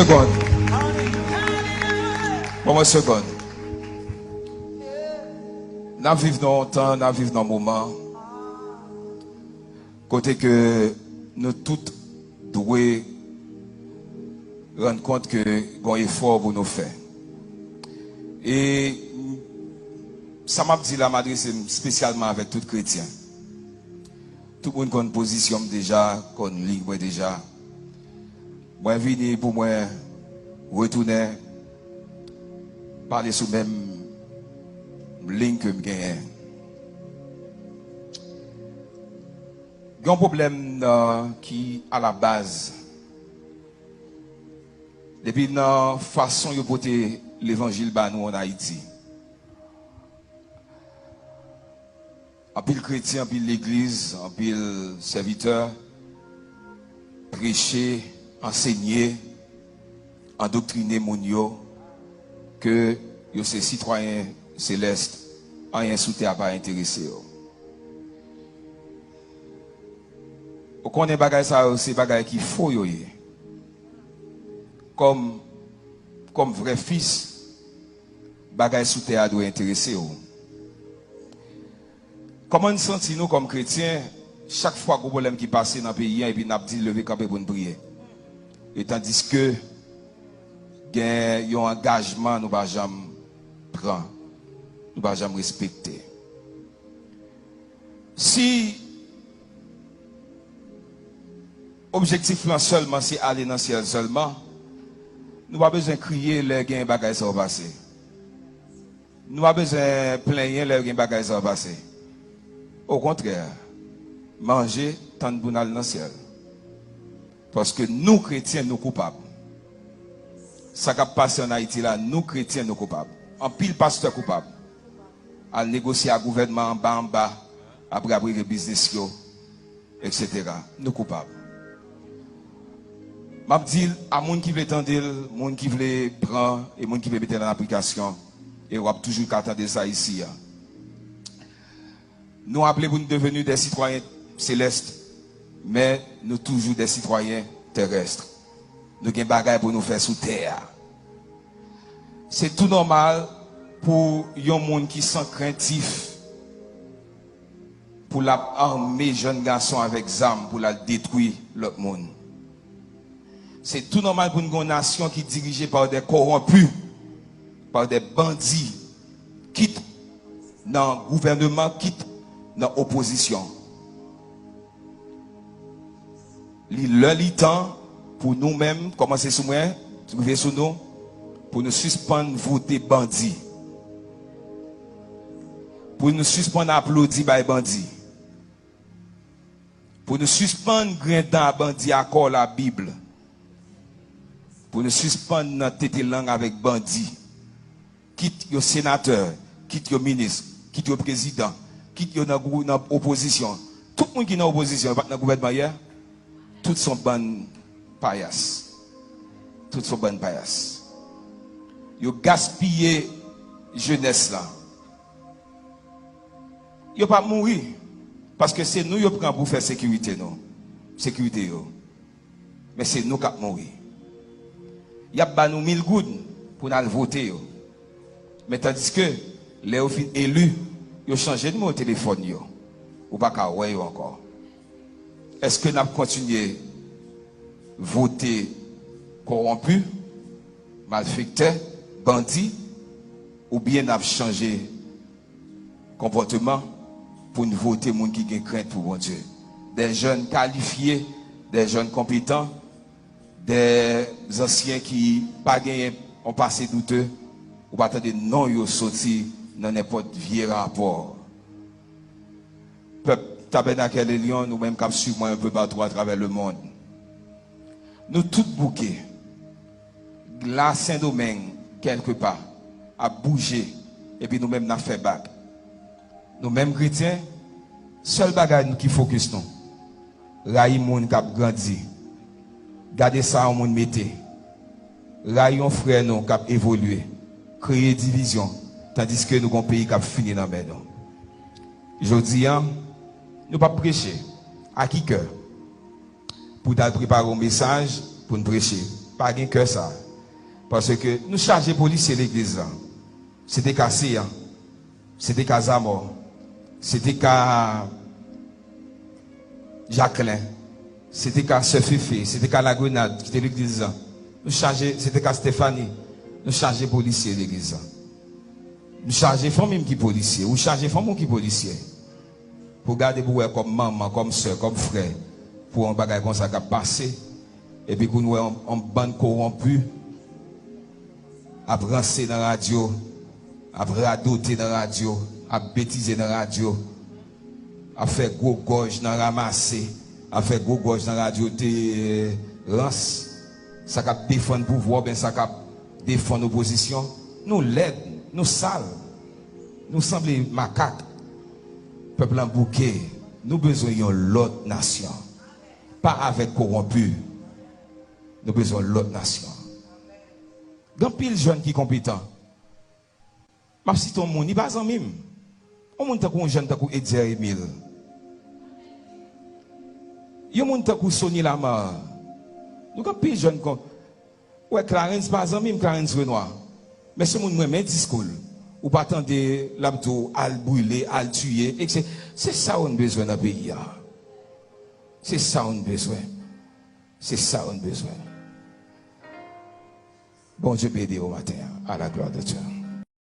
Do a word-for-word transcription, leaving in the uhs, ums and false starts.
Segonn. Ban mwen segonn. N ap viv nan yon tan, n ap viv nan yon moman kote ke nou tout dwe rann kont ke gen yon efò pou nou fè. E sa m ap di la, m adrese m espesyalman avèk tout kretyen. Tout moun konn pozisyon m deja, konn liy mwen deja. Mwen vini pou mwen retounen pale sou menm liy ke m genyen. Gen yon pwoblèm nan, ki alabaz, depi nan fason yo pote levanjil ba nou ann Ayiti. Anpil kretyen, anpil legliz, anpil sèvitè preche, ansenye, andoktrine moun yo ke yo se sitwayen selès, anyen sou tè a pa enterese yo. Ou konnen bagay sa yo, se bagay ki fo yo ye. Kòm, kòm vrè fis, bagay sou tè a dwe enterese w. Kòman n santi nou kòm kretyen chak fwa gwo pwoblèm ki pase nan peyi a epi n ap di leve kanpe pou n priye? E tandiske gen yon angajman nou pa janm pran, nou pa janm respekte. Si objektif lan sèlman se ale nan syèl sèlman, nou pa bezwen kriye lè gen bagay sa yo pase. Nou pa bezwen plenyen lè gen bagay sa yo pase. Okontrè, manje, tann pou n al nan syèl. Paske nou kretyen, nou koupab. Sa k ap pase ann Ayiti la, nou kretyen, nou koupab. Anpil pastè koupab. Al negosye ak gouvènman anba anba, apre ap regle biznis yo, etsetera. Nou koupab. M ap di l a moun ki vle tande l, moun ki vle pran, e moun ki vle mete l an aplikasyon, e w ap toujou ka tande sa isi a. Nou aple pou nou deveni de sitwayen selès, men nou toujou de sitwayen terès. Nou gen bagay pou nou fè sou tè a. Se tou nòmal pou yon moun ki san krentif pou l ap ame jèn gason avèk zam pou l al detwi lòt moun. Se tou nòmal pou n gen yon nasyon ki dirije pa de kowonpi, pa de bandi, kit nan gouvèneman, kit nan opozisyon. Li lè, li tan pou nou menm, kòmanse sou mwen, rive sou nou, pou nou sispann vote bandi. Pou nou sispann aplodi bay bandi. Pou nou sispann grenn dan a bandi akò Labib. Pou nou sispann nan tete lang avèk bandi. Kit yo senatè, kit yo minis, kit yo prezidan, kit yo nan gwou-, nan opozisyon. Tout moun ki nan opozisyon, yo pa t nan gouvènman yè. Tout se yon bann payas. Tout se yon bann payas. Yo gaspiye jenès la. Yo p ap mouri, paske se nou yo pran pou fè sekirite nou, sekirite yo. Men se nou k ap mouri. Y ap ba nou mil goud pou n al vote yo. Men tandiske, lè yo fin eli, yo chanje nimewo telefòn yo. Ou pa ka wè yo ankò. Èske n ap kontinye vote kowonpi, malfektè, bandi, oubyen n ap chanje konpòteman pou n vote moun ki gen krent pou Bondye? De jèn kalifye, de jèn konpetan, de zansyen ki pa genyen yon pase doute, ou pa tande non yo soti nan nenpòt vye rapò. Pèp Tabènak Lyon, nou menm k ap swiv mwen un peu partout à travers le monde. Nou tout bouke. La Sendomeng, kèlkepa, ap bouje, epi nou menm n ap fè bak. Nou menm kretyen, sèl bagay nou ki fokis nou, rayi moun k ap grandi. Gade sa yon moun mete. Rayi yon frè nou k ap evolye. Kreye divizyon, tandiske nou gon peyi k ap fini nan men nou. Jodi a, nou p ap preche. A ki kè? Pou n t al prepare yon mesaj pou n preche. Pa gen kè sa. Paske nou chaje polisye legliz la. Se te ka Seyan. Se te ka Zamò. Se te ka Jaklen. Se te ka Sè Fefe. Se te ka Lagrenad ki te legliz la. Nou chaje, se te ka Stefani. Nou chaje polisye legliz la. Nou chaje fanmi m ki polisye. Ou chaje fanmi w ki polisye. Pou gade pou wè kòm manman, kòm sè, kòm frè. Pou yon bagay konsa k ap pase. Epi pou nou wè yon, yon bann kowonpi ap ranse nan radyo, ap radote nan radyo, ap betize nan radyo, ap fè gwo gòj nan ramase, ap fè gwo gòj nan radyo te rans, sa k ap defann pouvwa oubyen sa k ap defann opozisyon. Nou lèd, nou sal, nou sanble makak. Pèp lan bouke, nou bezwen yon lòt nasyon. Pa avèk kowonpi. Nou bezwen yon lòt nasyon. Gen anpil jèn ki konpetan. M ap site yon moun, li pa zanmi m. Yon moun tankou yon jèn tankou Etzer Emile. Yon moun tankou Sony Lamar. Nou gen anpil jèn kon. Ou wè Clarens pa zanmi m, Clarens Renois. Men se moun m renmen diskou l. Ou pa tande l ap di w al brile, al tiye, et cetera. Se sa nou bezwen nan peyi a. Se sa nou bezwen. Se sa nou bezwen. Bondye beni w maten an. À la gloire de Dieu.